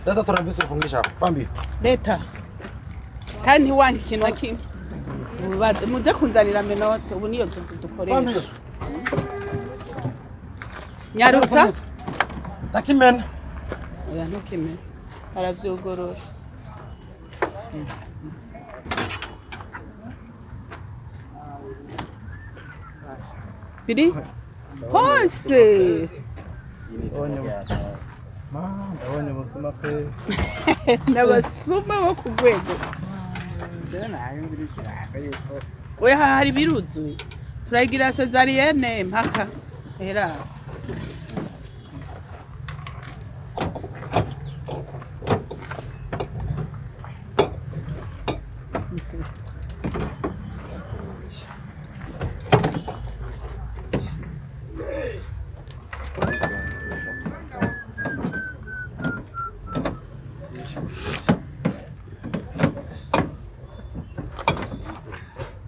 Leta tournevis ufungisha hapa. Fambi. Leta kandi ntiwanka ikintu na kimwe. Muze kunzanira menote, ubu niyo tuzi dukoresha. Nyarutsa. Nakimena. Oya, ntukime, aravyugorora. Biri hose. Ndabonye ubuzima pe. N'abasuma bo ku rwego. Oya, hari biruzuye, turagira césarienne mpaka era.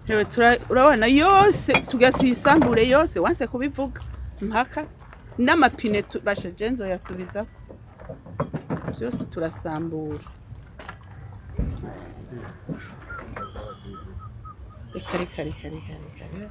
Hewe, urabona yose tugira tuyisambure yose, wanse kubivuga mpaka n'amapine basha je nzoyasubizako byose, turasambura. Reka, reka, reka, reka, reka, reka.